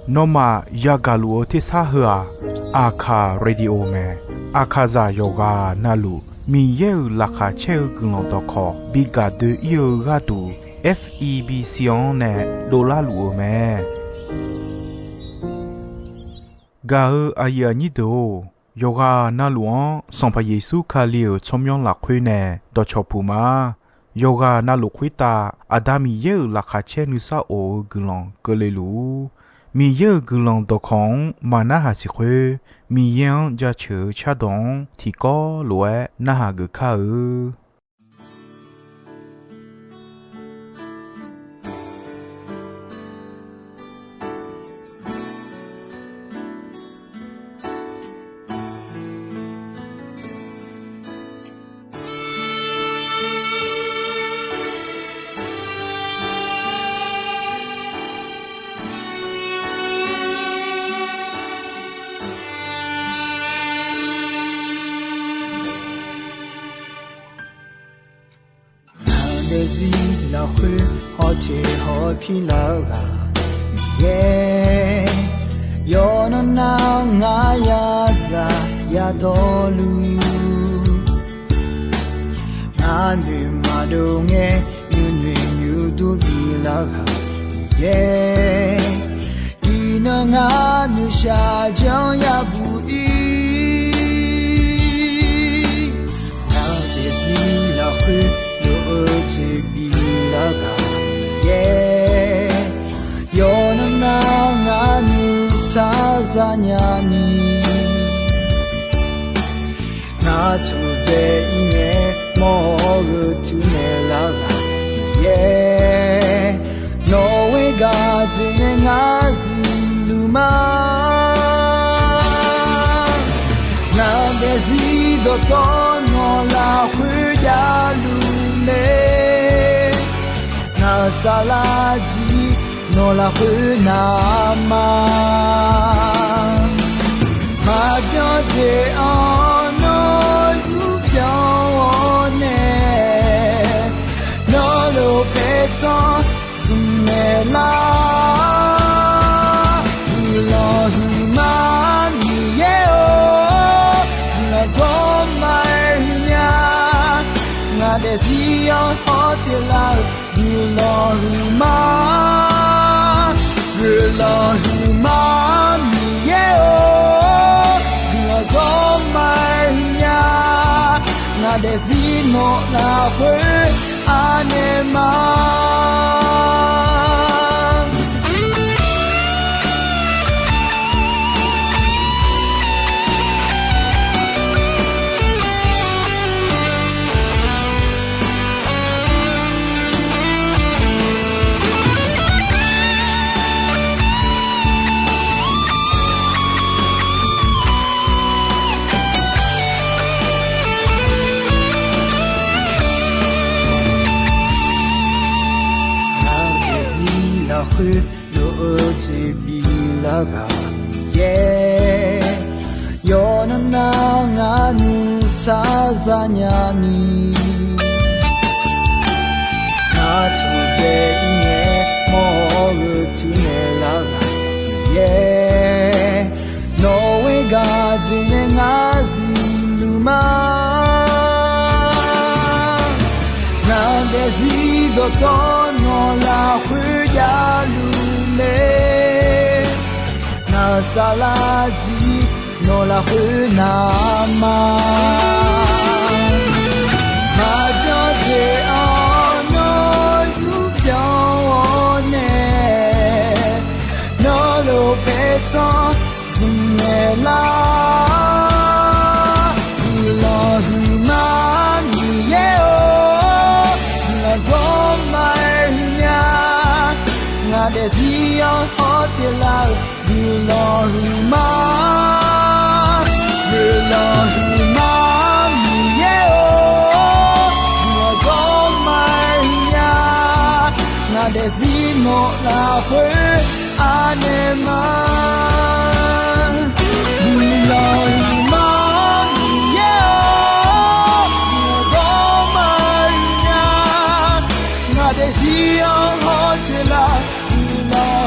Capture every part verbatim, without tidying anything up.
Nawmaf yagaq luf-eu tersar heu-aq, Aqkaq Radio mae. Aqkaqzaq yawqghaq navluf Miqyaer-euq laqkhaq caer-eu guiqlanq dawqkawq bi gaq doe-ir-eu gharduq, F E B C-anr nae dovlar luf-eu mae. Gaq-eu aqyuif aqnyir deuq-or, yawqghaq navluf-anr Sanqpaq Yeqsur Kali-euq tsawrmyanr lafkhoer nae dawqcawq puq ma. Yawqghaq navluf khoertav Aqda Miqyaer-euq laqkhaq caer nuisar of-eu guiqlanq keuvle luf-ur. Miqyaer-euq guiqlanq dawqkawq-anr maqnarhaq siq khoer, Miqyaer-anr jaceuq-eu cardawq-anr tiqkawv lof-aer narhaq geuf kar-eu. Ngaq daefzir lafkhoer hawteq hawpir lar-eu ghaq Miqyaer, yawqnan nar ngar yadzaq yadawrluf, ngar noeqmaqdov ngae nuinoeq nuidur bilar ghaq Miqyaer, iqnan ngar noeqshaq janr yabuq ir. Ngaq daefzir lafkhoer lof-eu jeq bilar ghaq Miqyaer, yawqnan nar ngar nuisar zanya ni, ngar tsudzae ir ngae mawr-eu tuinaeq lar ghaq Miqyaer, nawq ghoer gaq dzoeqnae ngar zifluf ma. Ngaq daefzir dawqtawv nawq lafkhoer javluf mae, ngaq saflar jir nawq lafkhoer navma, maqbyan jeq-anr nawr zurbyan-awr nae, nawr lof paertsanr zmqmaeq lar. Guiqlanq huiqma Miqyaer-or, guiqlanq zawr ma-aer huiqnya. Ngaq daefzir-anr hawteq lar-eu guiqlanq huiqma, guiqlanq huiqma Miqyaer-or, guiqlanq zawr ma-aer huiqnya. Ngaq daefzir nawq lafkhoer anaeq ma. Ngaq daefzir lafkhoer lof-eu jeq bilar ghaq Miqyaer, yawqnan nar ngar nuisar zanya ni, ngar tsudzae ir ngae mawr-eu tuinaeq lar ghaq Miqyaer, nawq ghoer gaq dzoeqnae ngar zifluf ma. Ngaq daefzir dawqtawv nawq lafkhoer javluf mae, ngaq saflar jir nawq lafkhoer navma, maqbyan jeq-anr nawr zurbyan-awr nae, nawr lof paertsanr zmqmaeq lar. Guiqlanq huiqma Miqyaer-or, guiqlanq zawr ma-aer huiqnya. Ngaq daefzir-anr hawteq lar-eu guiqlanq huiqma, guiqlanq huiqma Miqyaer-or, guiqlanq zawr ma-aer huiqnya. Ngaq daefzir nawq lafkhoer anaeq ma. Guiqlanq huiqma Miqyaer-or, guiqlanq zawr ma-aer huiqnya. Ngaq daefzir-anr hawteq lar, guiqlanq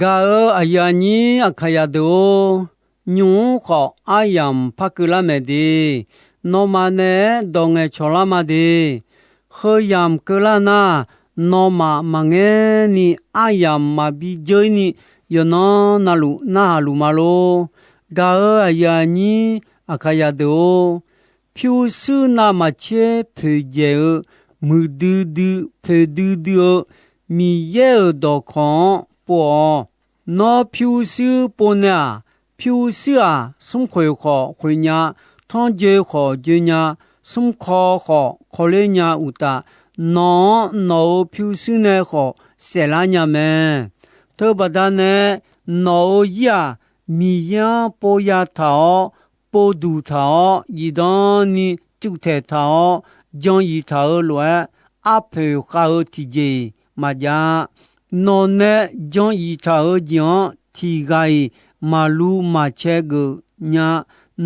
Gaq-euq aqyuif aqnyir Aqkaqyaq deuq-or, nymq-mr khawf aryamq par keuvlar mae de. Nawmaf naeq-aer dawq ngaeqcawq lar ma de. Heu yamq keuvlar nar, nawmaf maqngaer ni aryamq maqbi dzeur-ir ni, yawqnan navluf narhaq luf ma lor. Gaq-euq aqyuif aqnyir Aqkaqyaq deuq-or, pyurshuir navmaqtser poeqdzaeq-eu, muiqdui dui poeqdui dui-eu Miqyaer-euq dawqkawq-anr pov-awq. Nawr pyurshuir pov nae-aq, pyurshuir-aq, smrkhoeq khawf khoeq nya, tanrjoe khawf joe nya, smrkaw khawf kawler nya uqtaf, nawq-anr nawq-euq pyurshuir nae khawf saeflar nya mae. Teubaqda nae nawq-euq ir-aq, Miqyaer-anr pov ya taq-awr, povduq taq-awr, zifdan ni cuvtaeq taq-awr, jan yif taq-eu lof-aer, arpoeq khav-eu tiqjeq-iq maqjav-a. Nawq nae jan yif taq-eu jeq-anr tiq ghaq-iq maqlu maqcae geuf nya.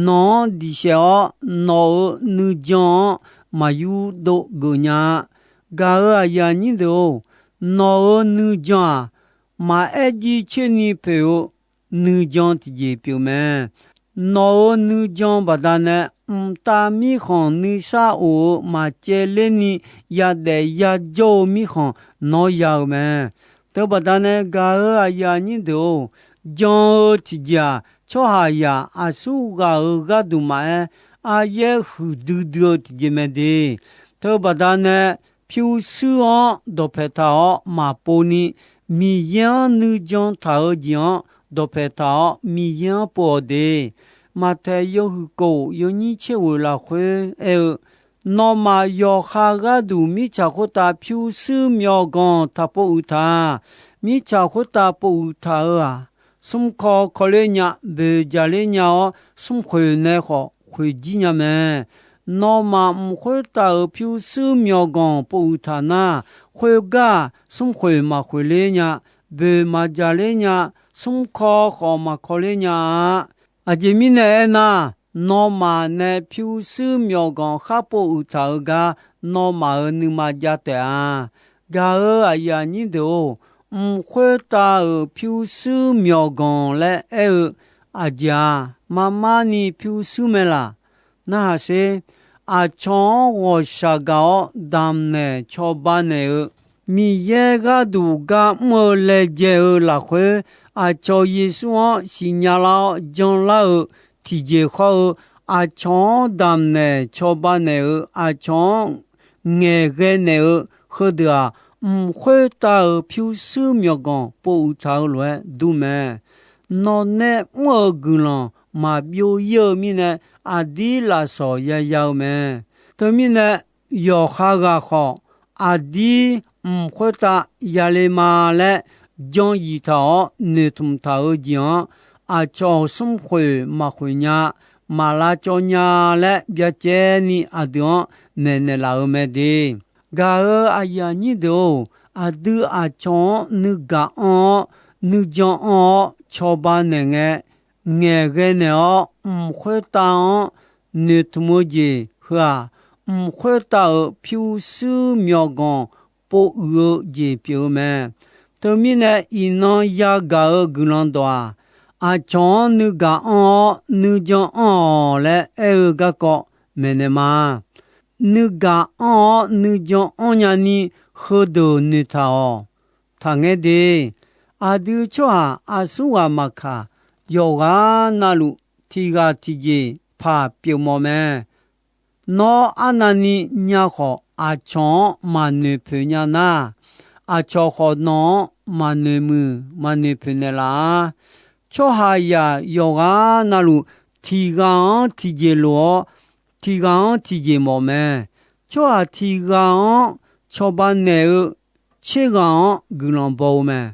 Nawq-anr diqsaef-awr, nawq-euq nuijan-anr maqyur dov geuf nya-a. Gaq-euq aqyuif aqnyir deuq-or, nawq-euq nuijan-aq, maqaer jiv coer ni poeq-eu nuijan tiqjeq pyeuf mae. Nawq-euq nuijan baqdanae, mqtav mirkhanq nuisar of-eu maqcaevler ni yadaef yajawr-eu mirkhanq nawr ya-eu mae. Teubaqda nae gaq-euq aqyuif aqnyir deuq-or, jan-eu tiqjeq-aq, tsawrhaqzaq aqsurghaq-euq gharduq maqaer, aryaer huiqdui dui-eu tiqjeq mae de. Teubaqda nae pyurshuir-anr dawqpaeq taq-awr maqpov ni, Miqyaer-anr nuijan taq-eu jeq-anr dawqpaeq taq-awr Miqyaer-anr pov-awq de. Maqtaeq yawhuiq kof yawnyir tser ghoeq lafkhoer aer-eu, nawmaf yawqha gharduq mirtsaq khoertav pyurshuir myawqganq taq pov uiq taq. Mirtsaq khoertav pov uiq taq-euq-aq, smrkaw kawler nya, boeq jaqler nya-awr, smrkhoeq nae khawf khoeq jir nya mae. Nawmaf mq khoertav-euq pyurshuir myawqganq pov uiq taq nar, khoergar smrkhoeq maqkhoeq ler nya, boeq maqjaqler nya, smrkaw khawf maqkawler nya-a. Aqjeq mirnae aernar, nawmaf nae pyurshuir myawqganq khar pov uiq taq-eu gar, nawmaf-euq nuima jav taef-a. Gaq-euq aqyuif aqnyir deuq-or, mq khoertav-euq pyurshuir myawqganq laer aer-eu aqjeq-aq, marmar ni pyurshuir mae laq. Narhaq sher. Aqcawq-anr ghawqshaq gaq-awr damq naeq cawba naeq-eu, Miqyaer gharduq gar mr-eu laejae-eu lafkhoer, aqcawq Yeqsur-anr siqnya lar-awr janlar-eu tiqjeq khawr-eu, aqcawq-anr damq naeq cawba naeq-eu, aqcawq-anr ngaeqghae naeq-eu heudeuq-aq, mq khoertav-euq pyurshuir myawqganq pov uiq taq-eu lof-aer dur mae. Nawq nae mr-eu guiqlanq maqbyov ir-eu mirnae, aqdir lafsawq yaya-eu mae. Teumirnae, yawqha ghaq khawf, aqdir mq khoertav yale ma laer jan yif taq-awr noeqtmq taq-eu jeq-anr, aqcawq smrkhoeq maqkhoeq nya, maq lavcawv nya laer byacaevni aqdui-anr maeqnaeq laf-eu mae de. Gaq-euq aqyuif aqnyir deuq-or, aqdui aqcawq-anr nuigaq anr-awr, nuijan anr-awr cawba naeq ngae, ngaeqghae naeq-awr mq khoertav-anr noeqtmq-eu jeq heu-aq, mq khoertav-euq pyurshuir myawqganq pov uiq-eu jeq pyeuf-eu mae. Teumirnae iqnan yagaq-euq guiqlanq dawq-aq, aqcawq-anr nuigaq anr-awr nuijan anr-awq laer aer-eu garkawv maeqnaeq ma. Nuigaq anr-awr nuijan anr nyani heudeuq noeqtaq-awq. Taqngaer de, aqdui tsawrhaq aqsurghaq maqkaq, yawqghaq navluf tiq ghaq tiqjeq paq pyeufmawf mae. Nawr arnavni nya khawf, aqcawq-anr maqnoeq poeq nya nar, aqcawq khawf nawq-anr maqnoeq muiq maqnoeq poeq naeqlaf-a. Tsawrhaqzaq yawqghaq navluf tiq ghaq-anr tiqjeq lof-awr, tiq ghaq-anr tiqjeq mawf mae. Tsawrhaq tiq ghaq-anr cawba naeq-eu tser ghaq-anr guiqlanq baw-eu mae.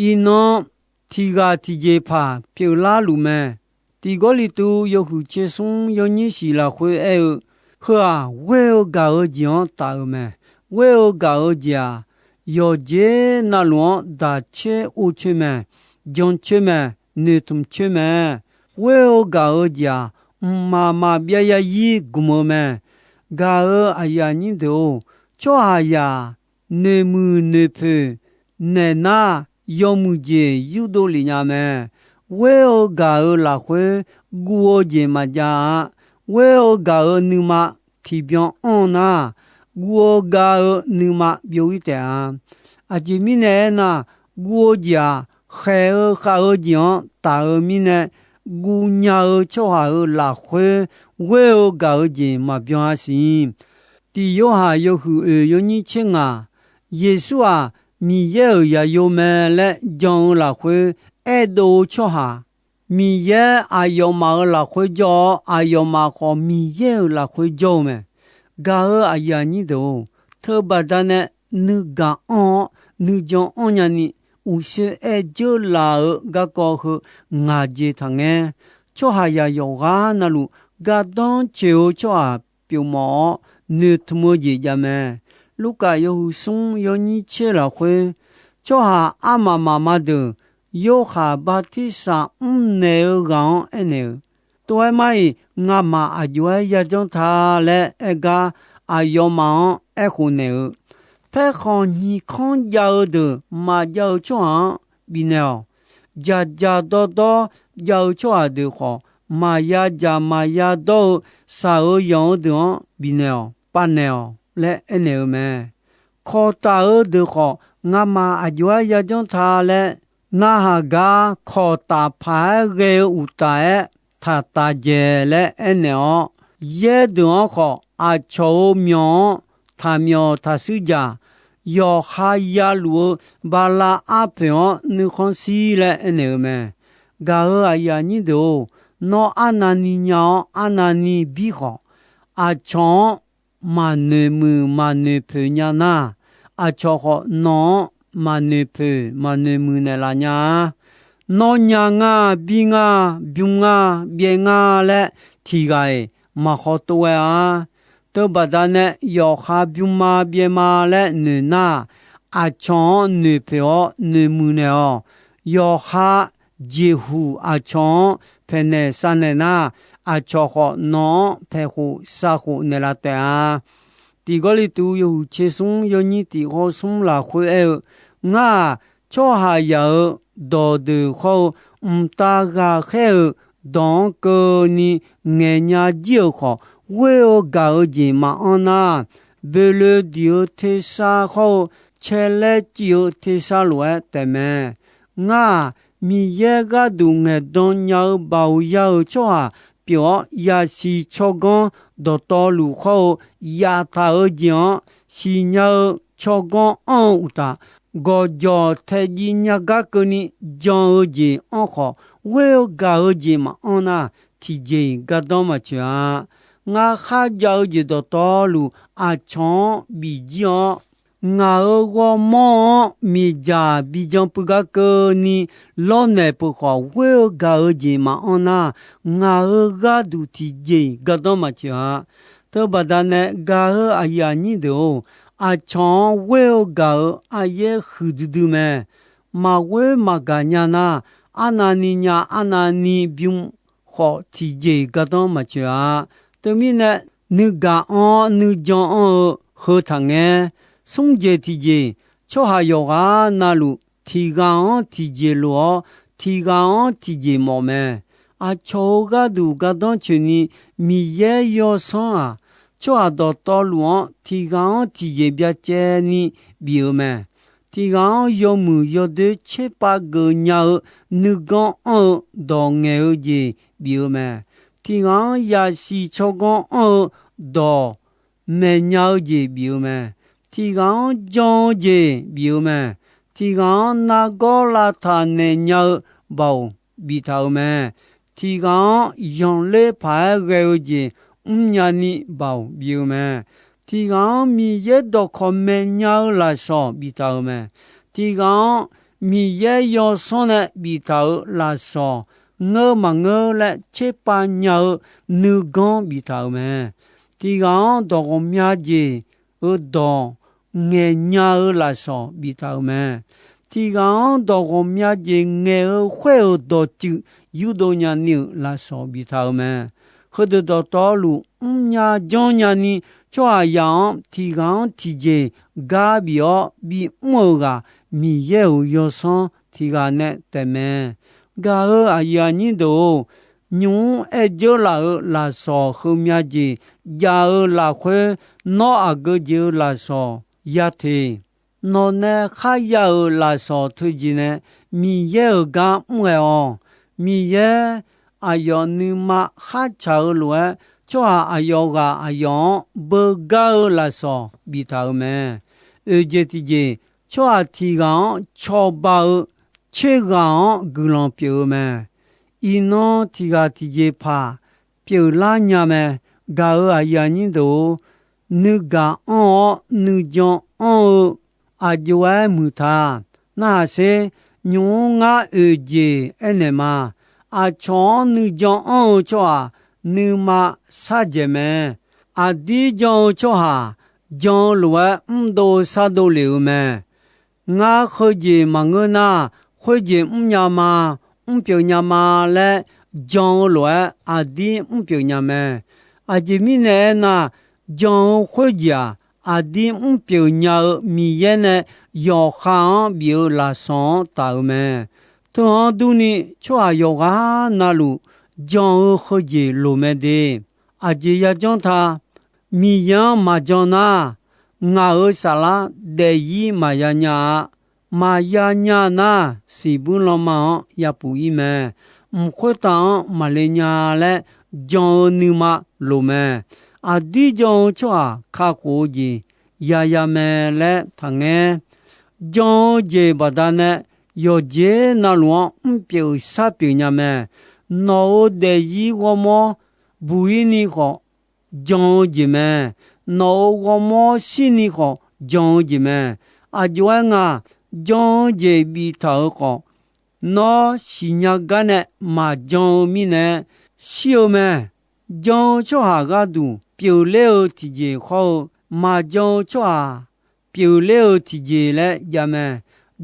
Iqnan tiq ghaq tiqjeq paq pyeuflar luf mae. Tiq Gawrliqtu yawhuiq tser smr yawnyir shiq lafkhoer aer-eu, heu-aq ghoer-eu gaq-eu jeq-anr taf-eu mae. Ghoer-eu gaq-eu jeq-aq, yawqjeq navluf-anr daq coer or coer mae, jan coer mae, noeqtmq coer mae. Ghoer-eu gaq-eu jeq-aq, mqmaq maqbyav yaryir gmq-eu mae. Gaq-euq aqyuif aqnyir deuq-or, tsawrhaqzaq noeqmuiq noeqpoeq naeq nar, yawmuiq jeq yurdov lef nya mae. Ghoer-eu gaq-euq lafkhoer guv-eu jeq maqjav-a. Ghoer-eu gaq-euq nuima tiqbyan anr-eu nar, guv-eu gav-eu nuima byov-ir taef-a. Aqjeq mirnae aernar, guv-eu jeq-aq, khaeq-eu khav-eu jeq-anr taf-eu mirnae, guv nya-eu tsawrhaq-euq lafkhoer ghoer-eu gaq-eu jeq maqbyan-a siq. Tiq Yorhaq yawhuiq oeq yawnyir tser ngaq, Yeqsur-aq, Miqyaer-euq zaqyo mae laer jan-eu lafkhoer aerdov-eu tsawrhaq, Miqyaer aqyawfmaf-euq lafkhoer jawr-awr, aqyawfmaf khawf Miqyaer-euq lafkhoer jawr-eu mae. Gaq-euq aqyuif aqnyir deuq-or, teubaqda nae nuigaq anr-awr nuijan anr nyani, uqshoe aer dzeurlaf-euq garkawv heu ngaq jeq taqngaer. Tsawrhaqzaq yawqghaq navluf gardanr coeq-eu tsawrhaq pyeufmawf-awr noeqtmq-eu jeq jav mae. Lurkaf yawhuiq smr yawnyir tser lafkhoer, tsawrhaq armaf mafma deuq Yorhaq bartirsaq mrnaeq-eu ghaq-anr aernaeq-euq, Tov-aer mar-iq, ngamaf aqjox-aer yajanr ta laer aer gar, aqyawfmaf-anr aerkhof naeq-eu, Paerkhanq nyiq kanr jav-eu deuq maqjav-eu tsawrhaq-anr bifnaeq-awq. Dzaqdzaq dawrdawr jav-eu tsawrhaq deuq khawf, maqya dzaq maqya dawr-eu shaq-eu yanq-eu deuq-anr bifnaeq-awq, pavnaeq-awq laer aernaeq-eu mae. Kawqtaf-eu deuq khawf, ngamaf aqjox-aer yajanr ta laer narhaq gar kawqtaf paq-aer ghae-eu uqtaf-aer taqtaf dzaeq laer aernaeq-awr, yaer deuq-anr khawf aqcawq-euq myawq-anr taqmyawf taqshuir dzaq, yawqha yaluf-eu bala arpoeq-anr nuikhanr shir laer aernaeq-eu mae. Gaq-euq aqyuif aqnyir deuq-or, nawr arnavni nya-awr arnavni bir khawf, aqcawq-anr maqnoeq muiq maqnoeq poeq nya nar, aqcawq khawf nawq-anr maqnoeq poeq maqnoeq muiq naeqlaf nya-a. Nawr nya nga, bir nga, bym nga, byaev nga laer tiq ghaq-iq maqkhawf tov ghae-a. Teubaqda nae yawqha bym ma byaev ma laer noeq nar, aqcawq-anr noeq poeq-awr noeq muiq naeq-awq. Yawqha jeqhuq aqcawq-anr paeqnaeq shavnaeq nar, aqcawq khawf nawq-anr paeqkhof savkhof naeqlaf taef-a. Tiq Gawrliqtu yawhuiq tser smr yawnyir tiq ghawr smr lafkhoer aer-eu, Ngar-aq, tsawrhaqzaq-euq dawqdeuq hawr-eu mqtav ghaqkhaer-euq dawq-anr keuvni ngaeqnya jir-euq khawf, ghoer-eu gaq-eu jeq maqanr nar, boeqloeq diq-eu tersar hawr-eu caelaer civ-eu tersar lof-aer taefmae. Ngar-aq, Miqyaer gharduq ngaeqdan nya-eu baoq ya-euq tsawrhaq pyeuf-awr, yasiq tsawrganr dawqtawvluf hawr-eu yaftaq-eu jeq-anr siqnya-eu tsawrganr anr-eu uqtaf, gawqjawq taejiv nya gar keuvni jan-eu jeq anr khawf, ghoer-eu gaq-eu jeq maqanr nar, tiqjeq-iq gardanr maqtsoeq-a. Ngar kharjav-eu jeq dawqtawvluf aqcawq-anr bifjir-awr, ngaq-euq ghawrmawr-anr miqdzaq bijan puiv gar keuvni lawrnaeq peuq khawf, ghoer-eu gaq-eu jeq maqanr nar, ngaq-euq gharduq tiqjeq-iq gardanr maqtsoeq-a. Teubaqda nae gaq-euq aqyuif aqnyir deuq-or, aqcawq-anr ghoer-eu gaq-euq aryaer huiqdui dui mae. Maqghoer maqgaq nya nar, arnavni nya arnavni bym khawf tiqjeq-iq gardanr maqtsoeq-a. Teumirnae, nuigaq anr-awr nuijan anr-eu heu taqngaer. Smr jeq tiqjeq, tsawrhaq yawqghaq navluf tiq ghaq-anr tiqjeq lof-awr, tiq ghaq-anr tiqjeq mawf mae. Aqcawq-euq gharduq gardanr tsoeqni Miqyaer Yawsanr-aq, tsawrhaq dawqtawvluf-anr tiq ghaq-anr tiqjeq byacaevni bif-eu mae. Tiq ghaq-anr yawmuiq yawdoer tserpav geuf nya-eu nuiganr anr-eu dawq ngaeq-eu jeq bif-eu mae. Tiq ghaq-anr yasiq tsawrganr anr-eu dawq maeqnya-eu jeq bif-eu mae. Tiq ghaq-anr jan-eu jeq bif-eu mae. Tiq ghaq-anr nargawr lavtaq naeq nya-eu baoq biftaq-euq mae. Tiq ghaq-anr zanqler paq-aer ghae-eu jeq mrnya ni baoq bif-eu mae. Tiq ghaq-anr Miqyaer dawqkawq maeqnya-eu lafsawq biftaq-euq mae. Tiq ghaq-anr Miqyaer Yawsanr nae biftaq-euq lafsawq ngeur maqngeur laer tserpav nya-eu nuiganr biftaq-euq mae. Tiq ghaq-anr dawq ghawqmya jeq-euq dawq ngaeqnya-eu lafsawq biftaq-euq mae. Tiq ghaq-anr dawq ghawqmya jeq ngaeq-eu khoer-euq dawqtsuif yurdov nyani-euq lafsawq biftaq-euq mae. Heudeuq dawqtawvluf mrnya janrnya ni, tsawrhaqzaq-anr tiq ghaq-anr tiqjeq gar bif-awr bimr-euq ghaq Miqyaer-euq yawsanr tiq ghaq nae taefmae. Gaq-eu aqyuif aqnyir deuq-or, nymq-mr aer dzeur laf-euq lafsawq heumya jeq jav-eu lafkhoer, nawr aqgeu jeq-eu lafsawq ya teq. Nawq nae kharya-euq lafsawq teujeq nae Miqyaer-euq gar mr ghae-awq. Miqyaer aqyawf nuima khartsaq-eu lof-aer, tsawrhaq aqyawf ghaq aqyawf-anr beugar-eu lafsawq biftaq-euq mae. Oeq jeq tiqjeq, tsawrhaq tiq ghaq-anr cawba-eu tser ghaq-anr guiqlanq pyeuf-eu mae. Iqnan tiq ghaq tiqjeq paq pyeuflar nya mae. Gaq-eu aqyuif aqnyir deuq-or, nuigaq anr-awr nuijan anr-eu aqjox-aer muiq ta. Narhaq sher, nymq-mr ngar oeq jeq aernaeq ma. Aqcawq-anr nuijan anr-eu tsawrhaq nuima shardzaeq mae. Aqdir jan-eu tsawrhaq jan-eu lof-aer mrdov shardov lef-euq mae. Ngar heujeq maqngeur nar, khoerjeq mrnya ma, mrpyeuf nya ma laer jan-eu lof-aer aqdir mrpyeuf nya mae. Aqjeq mirnae aernar, jan-eu khoerjeq-aq, aqdir mrpyeuf nya-eu Miqyaer nae yawqha-anr bif-eu lafsawq-anr taf-euq mae. Teu-anr durni, tsawrhaq yawqghaq navluf jan-eu heujeq loq mae de. Aqjeq yajanr ta. Miqyaer-anr maqjan nar, ngaq-euq saflar daefzir maqya nya-a. Maqya nya nar, siqbuir lanma-anr yapuf ir mae. Mq khoertav-anr maqle nya laer jan-eu nuima loq mae. Aqdir jan-eu tsawrhaq kakhof-eu jeq yaya mae laer taqngaer. Jan-eu jeq baqdanae yawqjeq navluf-anr mrpyeuf sharpyeuf nya mae. Nawq-euq daefzir ghawrmawr buq ir ni khawf jan-eu jeq mae. Nawq-euq ghawrmawr shir ni khawf jan-eu jeq mae. Aqjox-aer nga, jan-eu jeq biftaq-euq khawf, nawr siqnya gar nae maqjan-eu mirnae shir-eu mae. Jan-eu tsawrhaq gharduq pyeufler-eu tiqjeq hawr-eu, maqjan-eu tsawrhaq pyeufler-eu tiqjeq laer jav mae.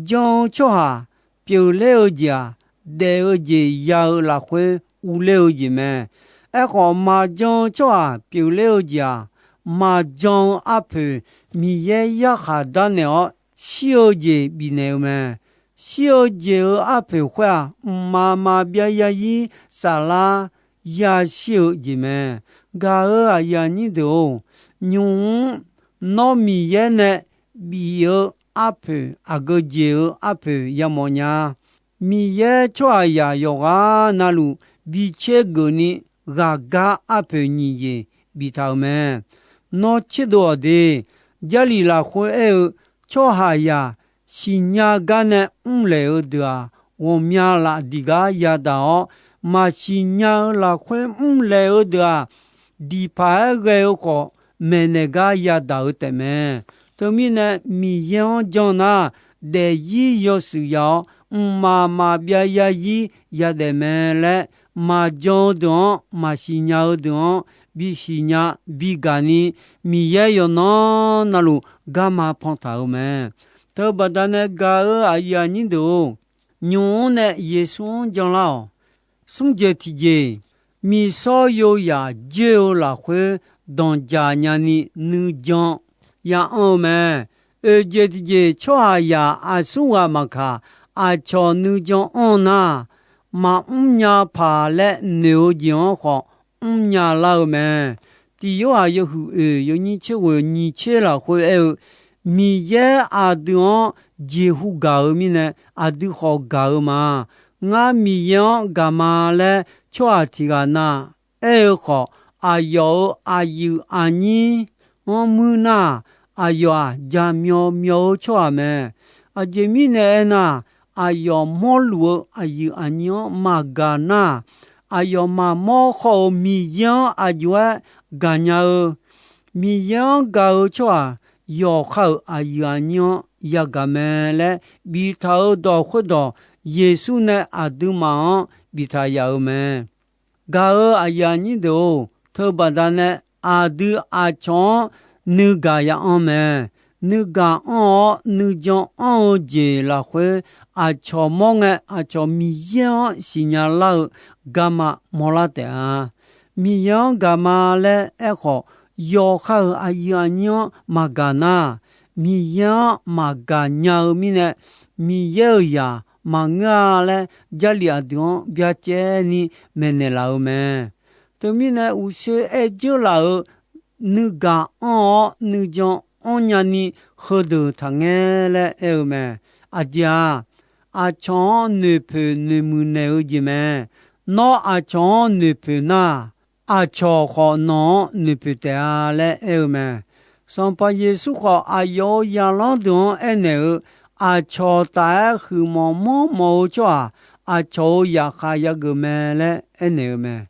Jan-eu tsawrhaq pyeufler-eu jeq-aq, daef-eu jeq ya-eu lafkhoer urler-eu jeq mae. Aerkhawf, maqjan-eu tsawrhaq pyeufler-eu jeq-aq, maqjan-eu arpoeq Miqyaer yarkhaq darnaeq-awr shir-eu jeq bifnaeq-eu mae. Shir-eu jeq-euq arpoeq khoer-aq, mqmaq maqbyav zarzir saflar yashir-eu jeq mae. Gaq-euq aqyuif aqnyir deuq-or, nymq-mr nawr Miqyaer nae bif-eu arpoeq aqgeu jeq-eu arpoeq yamawf nya. Miqyaer tsawrhaqzaq yawqghaq navluf bi tser geufni ghaqgar arpoeq nyiq jeq biftaq-euq mae. Nawr tserdov-awq de. Jarlif lafkhoer aer-eu, tsawrhaqzaq siqnya gar nae mrlaeq-eu deuq-aq, ghawqmya laf diq gar yadaq-awr, maqsiq nya-eu lafkhoer mrlaeq-eu deuq-aq, diqpaq-aer ghae-eu khawf, maeqnaeq gar yadaq-eu taefmae. Teumirnae, Miqyaer-anr jan nar, daefzir yawshuif ya-awr, mqmaq maqbyav zarzir yadaef mae laer, maqjan-eu deuq-anr, maqsiq nya-eu deuq-anr bisiq nya bigaq ni, Miqyaer yawqnan navluf garma pantaq-euq mae. Teubaqda nae gaq-euq aqyuif aqnyir deuq-or, nymq-mr nae Yeqsur-anr janlar-awq. Smr jeq tiqjeq, miqsawr yoyaq joer-eu lafkhoer danqdzaq nyani nuijan ya anr-eu mae. Oeq jeq tiqjeq, tsawrhaqzaq aqsur ghaq maqkaq, aqcawq nuijan anr nar, maqmr nya paq laer noeq-eu jeq-anr khawf mrnya lar-eu mae. Tiq Yorhaq yawhuiq oeq yawnyir tser ghoeq nyiq tser lafkhoer aer-eu, Miqyaer aqdui-anr jeqhu gaq-eu mirnae, aqdui khawf gaq-eu ma. Ngar Miqyaer-anr gaq ma laer tsawrhaq tiq ghaq na aer-eu khawf, aqyawf-euq aqyuif aqnyir-anr muir nar, aqyawf-aq jaqmyawf myawf-eu tsawrhaq mae. Aqjeq mirnae aernar, aqyawf mawrluf-eu aqyuif aqnyir-anr maqgaq nar, aqyawf maqmawr khawf-euq Miqyaer-anr aqjox-aer gaqnya-eu, Miqyaer-anr gaq-eu tsawrhaq yawqha-euq aqyuif aqnyir-anr yagaq mae laer biftaq-eu dawq khoerdawq, Yeqsur nae aqduimaf-anr biftaq yaf-euq mae. Gaq-euq aqyuif aqnyir deuq-or, teubaqda nae aqdui aqcawq-anr nuigaq ya anr mae. Nuigaq anr-awr nuijan anr-eu jeq lafkhoer, aqcawq mawr ngae aqcawq Miqyaer-anr siqnya lar-eu garma mawrlar taef-a. Miqyaer-anr gaq ma laer aerkhawf, yawqha-euq aqyuif aqnyir-anr maqgaq nar, Miqyaer-anr maqgaq nya-eu mirnae, Miqyaer-euq zaq maqngeur-a laer, Jarlif aqdui-anr byacaevni maeqnaeq laf-eu mae. Teumirnae, uqshoe aer dzeurlaf-euq nuigaq anr-awr nuijan anrnya ni heudeuq taqngae laer aer-eu mae. Aqjeq-aq, aqcawq-anr noeqpoeq noeqmuiq naeq-eu jeq mae. Nawr aqcawq-anr noeqpoeq nar, aqcawq khawf nawq-anr noeqpoeq taef-a laer aer-eu mae. Sanqpaq Yeqsur khawf, aqyawf-euq zaqlanr deuq-anr aernaeq-eu, aqcawq taf-aer huiqmawf manrmawf-eu tsawrhaq, aqcawq-euq zaqkhav yageuf mae laer aernaeq-eu mae.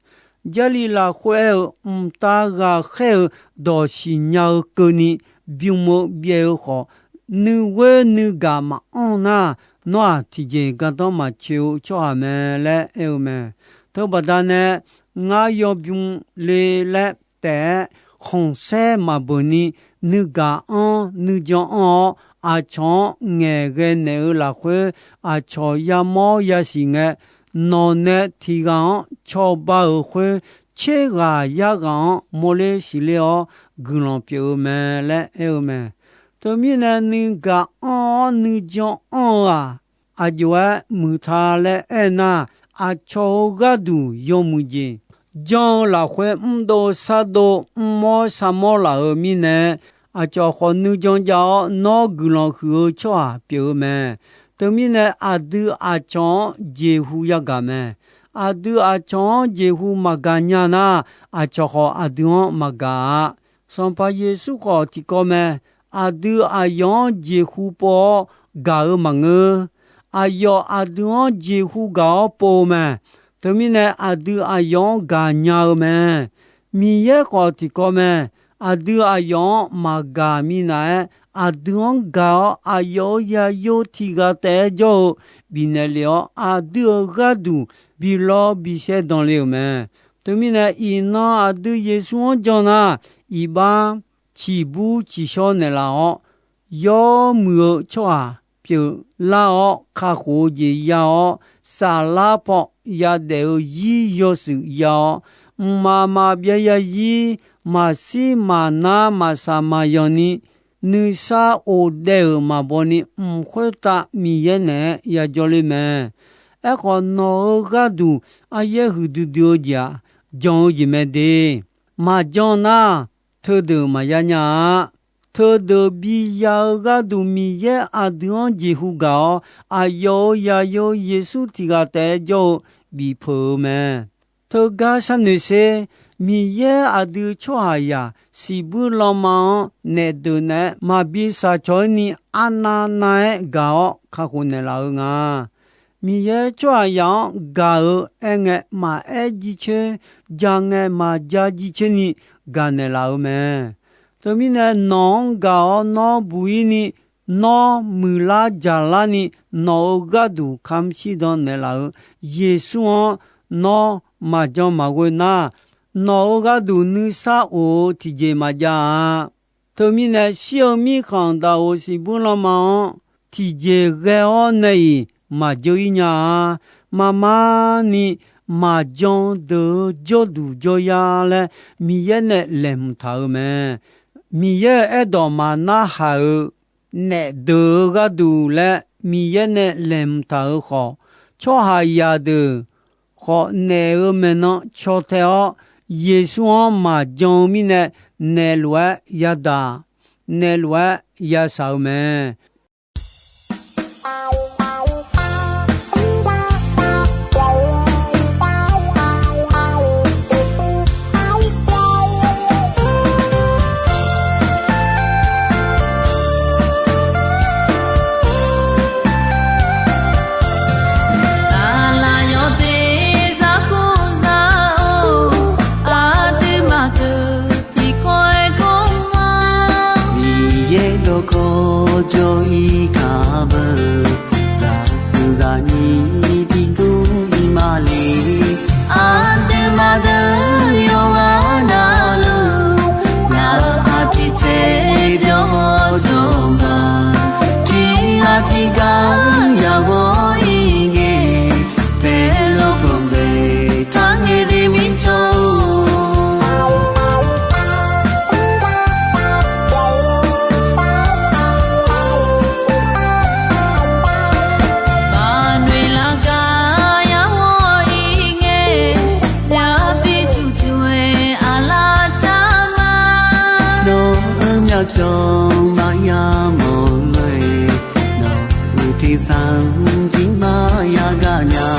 Jarlif lafkhoer aer-eu, mqtav ghaqkhaer-eu dawq siqnya-eu keuvni bym-eu byaev-eu khawf, nuighoer nuigaq maqanr nar, nawr-aq tiqjeq gardanr maqtsoeq-eu tsawrhaq mae laer aer-eu mae. Teubaqda nae, ngar yawbym le laer taef-aer khanqsaer maqbeuq ni, nuigaq anr nuijan anr-awr, aqcawq-anr ngaeqghae naeq-eu lafkhoer, aqcawq yamawr yasiq ngae, nawq nae tiq ghaq-anr cawba-euq khoer, tser ghaq yar ghaq-anr mawrler siqler-awr guiqlanq pyeuf-eu mae laer aer-eu mae. Teumirnae, nuigaq anr-awr nuijan anr-eu-aq, aqjox-aer muiqta laer aernar, aqcawq-euq gharduq yawmuiq jeq jan-eu lafkhoer mrdov sardov mrmawr sarmawr laf-euq mirnae, aqcawq khawf nuijan jav-awr nawr guiqlanq huiq-eu tsawrhaq pyeuf-eu mae. Teumirnae, aqdui aqcawq-anr jeqhu yagaq mae. Aqdui aqcawq-anr jeqhu maqgaq nya nar, aqcawq khawf aqdui-anr maqgaq-a. Sanqpaq Yeqsur khawf tiqkawv mae. Aqdui aqyawf-anr jeqhu pov-awr gaq-eu maqngeur. Aqyawf aqdui-anr jeqhu gaq-awr pov-eu mae. Teumirnae, aqdui aqyawf-anr gaqnya-eu mae. Miqyaer khawf tiqkawv mae. Aqdui aqyawf-anr maqgaq minav-aer, aqdui-anr gaq-awr aqyawf-euq yayo tiq ghaq taef-aer jawr-eu bifnaeq lef-awr, aqdui-euq gharduq bilawr bisaer danle-euq mae. Teumirnae, iqnan aqdui Yeqsur-anr jan nar, iqbax ciqbur ciqshawr naeqlaf-awr, yawmuiq-eu tsawrhaq pyeuflar-awr, kakhof-eu jeq ya-awr, saflar paw yadaef-eu zir yawshuif ya-awr, mqmaq maqbyav yazir, maqshir maqnar maqsaq maqyanq ni, nuisar of daev-euq maqbaw ni, mq khoertav Miqyaer naeq-aer yajawr ler mae. Aerkhawf, nawq-euq gharduq aryaer huiqdui dui-eu jeq-aq, jan-eu jeq mae de. Maqjan nar, teudeuq maqya nya-a. Teudeuq biya-eu gharduq Miqyaer aqdui-anr jeqhu gaq-awr, aqyawf-euq yayo Yeqsur tiq ghaq taef-aer jawr-eu bifpeuq-eu mae. Teugar sharnoeq sher. Miqyaer aqdui tsawrhaqzaq siqbuir lanma-anr naef deuq naeq-aer maqbi shaqcawq-ir ni arnav nav-aer gaq-awr kakhof naeqlaf-eu nga. Miqyaer tsawrhaqzaq-anr gaq-euq aerngae maqaer jircoer, ja ngae maqja jircoer ni gaq naeqlaf-eu mae. Teumirnae nawq-anr gaq-awr nawr buq-ir ni, nawr muiqlar jaqlar ni, nawq-euq gharduq kamq shirdan naeqlaf-euq Yeqsur-anr nawr maqjan maqghoe nar, nawq-euq gharduq nuisar of-eu tiqjeq maqjav-a. Teumirnae shir-eu mirkhanq daqoq siqbuir lanma-anr tiqjeq ghae-awr nae-iq maqjeur-ir nya-a. Marmar ni maqjan deuq-eu jawrduq jawryar laer Miqyaer nae laeqhmq taq-eu mae. Miqyaer-euq aerdawq maqnarhaq-euq naef deuq-eu gharduq laer Miqyaer nae laeqhmq taq-euq khawf, tsawrhaqzaq deuq khawf naef-euq maeqnan caw tae-awr, Yeqsur-anr maqjan-eu mirnae naef lof-aer yadaq, naef lof-aer yashaq-eu mae. Aqlaf yawteq zarkov zar-or, aqduimaf deuq tiqkawv-aer kawv ma. Miqyaer dawqkawq jawr pyawq maqya mawq lof-aer, nawq-euq tersar-anr jir maqya gaq nya.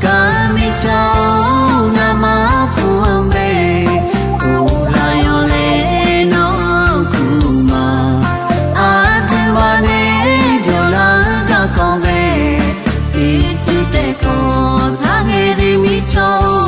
Gar mirtsaq-or, ngamaf puq-anr bae, uvlaf yawlaeq nawq-anr kuq ma. Aqduimaf nae jawrlar-eu garkawv mae, tiqcuiv taef kawv taqngae de mirtsaq-or.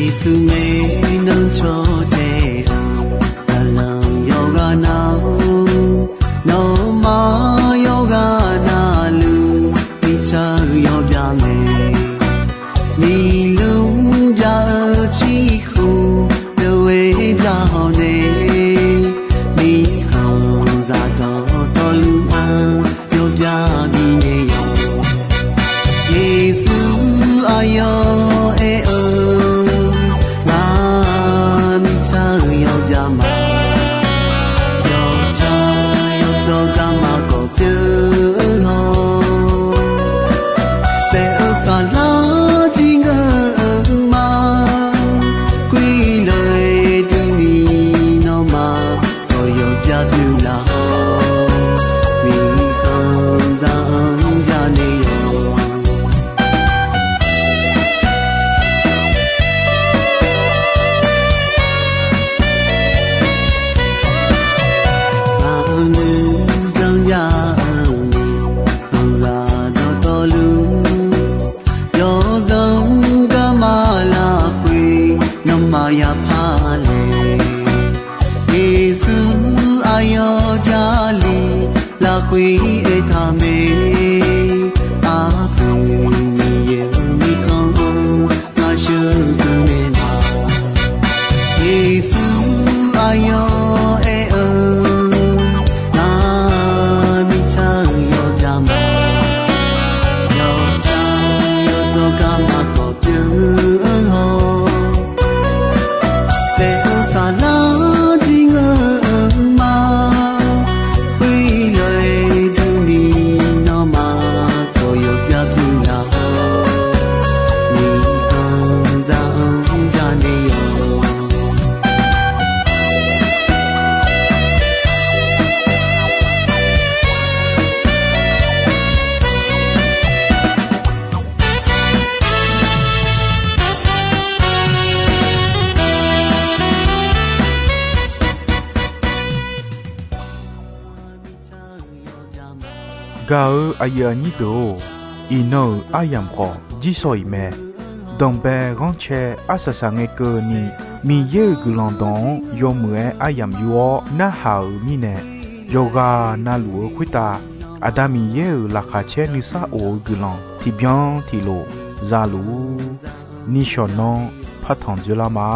Yeqsur ngae nan caw taef-eu, zaqlanq yawqghaq nar-or, nawmaf yawqghaq navluf, mirtsaq-eu yawbyav mae. Miqlmr bya-eu cirkhof deuq-aer bya hawq nae, mirkhanqzaq dawqtawvluf-anr yawbyav bifnaeq yawq. Yeqsur aqyawf aer-eu, ngar mirtsaq-eu yawbyav ma. Yawtsaq yawdawr garma kawf pyeuf-eu hawr, taef-eu saflar jir ngeur-eu ma. Khoerlof-aer durni nawmaf kawf yawbyav pyeuf laf-awr, mirkhanqzaq-anr janaeq yawq. Aqnuir janrya-eu mirkhanqzaq dawqtawvluf, yawzanr garma lafkhoer nawmaf yapar laeq. Yeqsur aqyawf Jarlif lafkhoer aertaq mae. Arpoeq Miqyaer-euq mirkhanq-anr ngar sheuqdui naeq ma. Yeqsur aqyawf aer-eu, ngar mirtsaq-eu yawbyav ma. Yawtsaq yawdawr garma kawf pyeuf-eu hawr, taef-eu saflar jir ngeur-eu ma. Khoerlof-aer durni nawmaf kawf yawbyav pyeuf laf-awr, mirkhanqzaq-anr janaeq yawq. Gaq-eu aqyuif aqnyir deuq-or, iqnan-euq aryamq khawf jirsawq iq mae. Danqbae ghanrcae arsaq saq ngae keuvni, Miqyaer-euq guiqlanq dawq-anr yawmuiq-aer aryamq yur-awr narhaq-euq mirnae, yawqghaq navluf-eu khoertav Aqda Miqyaer-euq laqkhaq caer nuisar of-eu guiqlanq tiqbyan tiqlof za luf-ur. Nishawq nanr partanq dzoerlar ma.